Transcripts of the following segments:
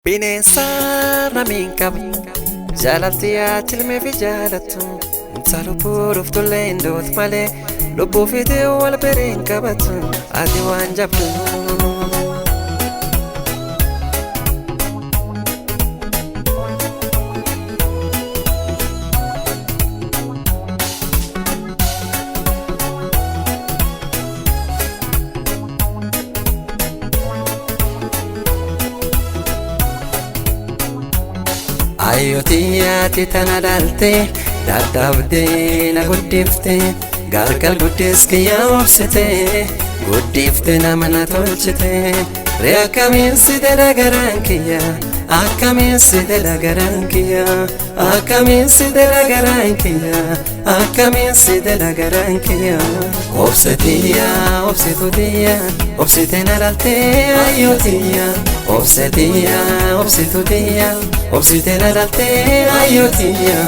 Bineensa namiin qabu jaalalti ati fi jaalattu inta lubbuu dhuftullee hin dootu malee lubbuu fiitee wal biriin qabatu ati waan jabdu. Ayyootii tana dhaalte dadhabdee na guddifte gargar guddis kiyya obsite guddifte nama na tolchite ree akkamiin si dedha garaan kiyya akkamiin si dedha garaan kiyya akkamiin si dedha garaan kiyya akkamiin si dedha garaan kiyya obsetiyya obsitutiyya obsite na dhalte ayyootiyya obsetiyya obsitutiyya obsite na dhalte ayyootiyya.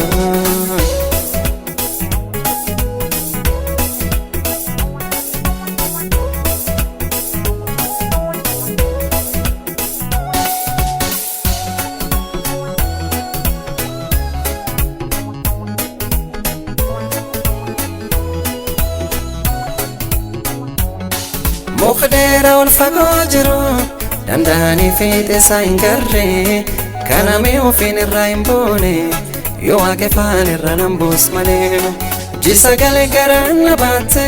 Muka dheeraa ol fagoo jiru danda'anii fiixee isaa hin garre kaname ofiin irraa hin boone yoo waaqeffaan irra nan buus malee jisagalee garaan na baatte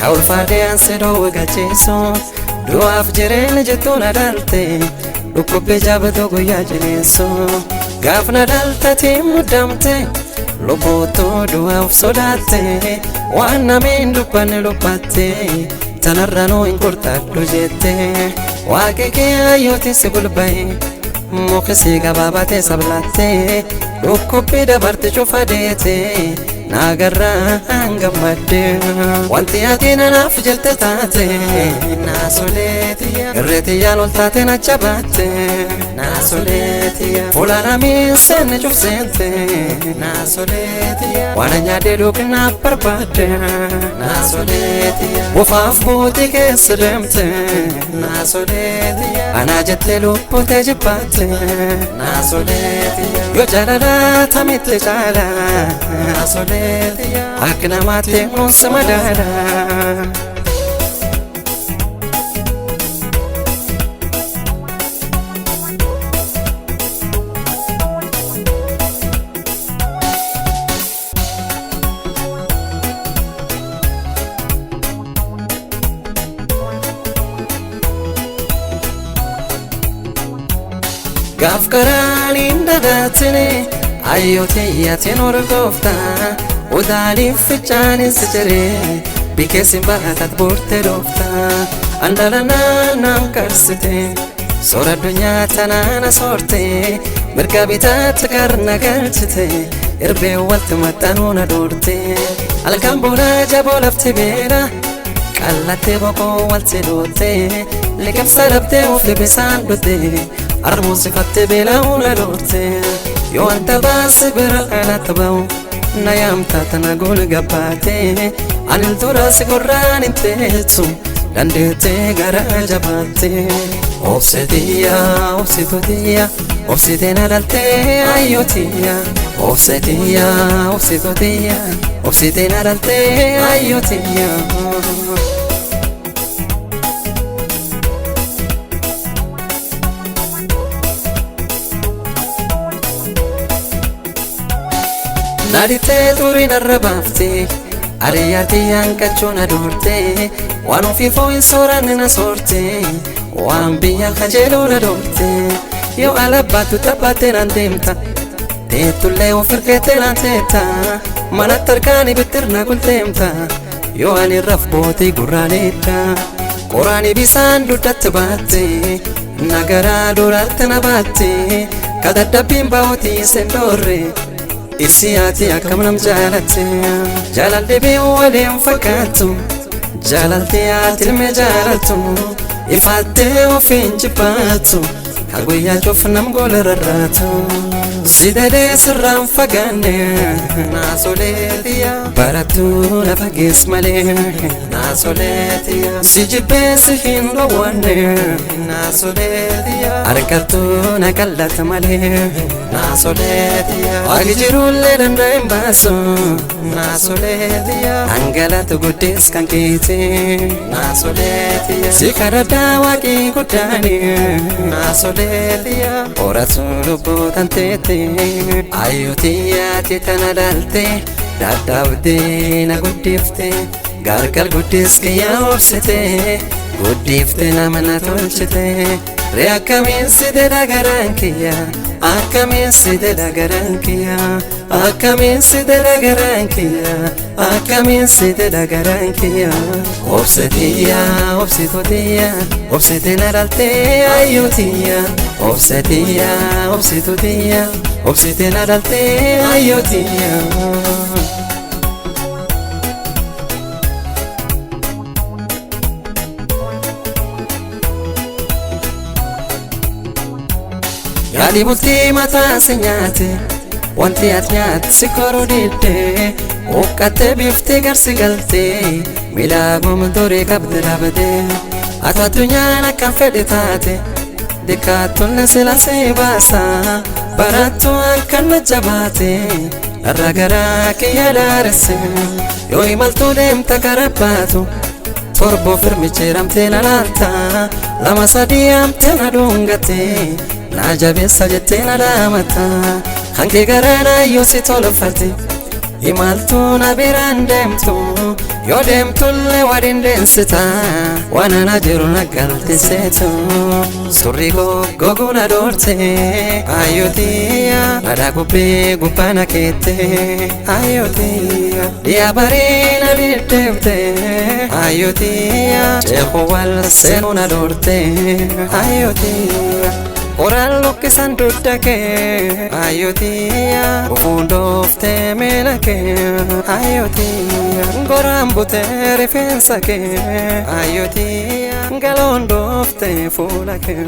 ka ulfaadhee aansee dhoowwe gacheessu du'aaf jireenya jettuu na dhalte dhukkubbii jabatu guyyaa jireessu gaaf na dhaltatiin muddamte lubbuutuu du'a of sodaatte waan nameen dubbanne dubbatte. Tanarra nuu hin qurxadhu jette waaqi kee ayyootiin si gulba'e mukisi gabaabatee sablatte dhukkubbii dabarte cufa deete naagarraa gammadde wanti ati nanaaf jette taate naasoleetiya irreetiyyaan ol taate na jabaatte naasoleetiya fuula namiin seenne cufseente naasoleetiya waan nyaadhee dhugnaa barbaadde naasoleetiya bufaaf buutii keessa deemte naasoleetiya anaa jettee lubbutee jibbaatte naasoleetiya yoo jaalalaa tamitti caala naasoleetiya akka namaatti nuunsa madaala. Gaaf karaan hin dadaatine ayyootiyyaatiin hordoofta udaaliif ficcaanin si ciree bikeessin baatat boortee dhoofta andalanaa naan karsite soora addunyaa tanaa na soorte mirga bitaatti karna galchite irbee walti maxxanuu na dhoorte halkan boonaa jaboo lafti beela qallattee boqoo walti dhootte liqimsa dhabdee ofi bisaan dhute armuusifatte beela'uu na dhoorte yoo wanta baase bira alatti ba'u na yaamta tana gool gabbaate anil dura si gorraan hin teessu dandeettee gara jabaatte obsetiyya obsitutiyya obsitee na dhaltee ayyootiyya obsetiyya obsitutiyya obsitee na dhaltee ayyootiyya. Naaditee xurii narra baaftee ariyyaatii hanqachuu na doortee waan ofiifoo hin sooranne na soortee waan biyya kajeeluu na doortee yoo alabbaattu taphattee naan deemta teettullee of hirkeettee naan teetta manatti harkaan ibittirna gulteemta yoo ani raf bootii gurraaneetta qoraani bisaan dugdatti baatte nagaraa duraatti na baatte kadadhabbiin baa'ootii isin dhoorre. Ibsi ati akkam nam jaalatte jaalalli biyya waliin fakkaattu jaalalti ati ilme jaalattu ifaattee ofiin jibbaattu Ka guyyaa cufnam gola rarraatu si dadee sirraan fagaanne naasoleetiya barattuu na fagees malee naasoleetiya si jibbee si hin dhowwanne naasoleetiya harkattuu na qallata malee naasoleetiya waaqi jirullee danda'e hin baasu naasoleetiya dhangalatu guddees kan keeti naasoleetiya si kadhadhaa waaqii guddaani naasoleetiya horatu lubbuu tanteete ayyootiyaati tana dhaalte dadhabdee na guddifte gargar guddis kiyyaa obsite guddifte nama na tolchite ree akkamiin si dedha garaan kiyya akkamiin si dedha garaan kiyya akkamiin si dedha garaan kiyya akkamiin si dedha garaan kiyya obsetiyya obsitotiyya obsite na dhalte ayyootiya obsetiyya obsitotiyya obsite na dhalte ayyootiya. Yaali bultii mataa si nyaate wanti ati nyaate si koruu didde huqqattee biiftee garsi galtee miidhaguma durii qabde dhabde ati addunyaan akkam fedhe taate dikkaattolle sila si baasa barattuu akkan na jabaate dharra garaa kiyya daaresse yoo imaltuu deemta kara baatu torbo firmicheeramtee na laalta lama sadii amtee na dhungate na jabeessa jettee na dhaamata hanqee garaan ayyoo si tolfate imaltuu na biraan deemtu yoo deemtullee waliin deensita waan ana jiru na galteseetu surri goggoguu na doorte ayyootiya dhadhaa gubbee gubbaa na keette ayyootiya dhiyaa barii na diddeebte ayyootiya ceekuu wal seenuu na doorte ayyootiya. Qoraan luqqisan dugda kee ayyootiya gufuun dooftee miila kee ayyootiya goraan butee rifeensa kee ayyootiya galoon dooftee fuula kee.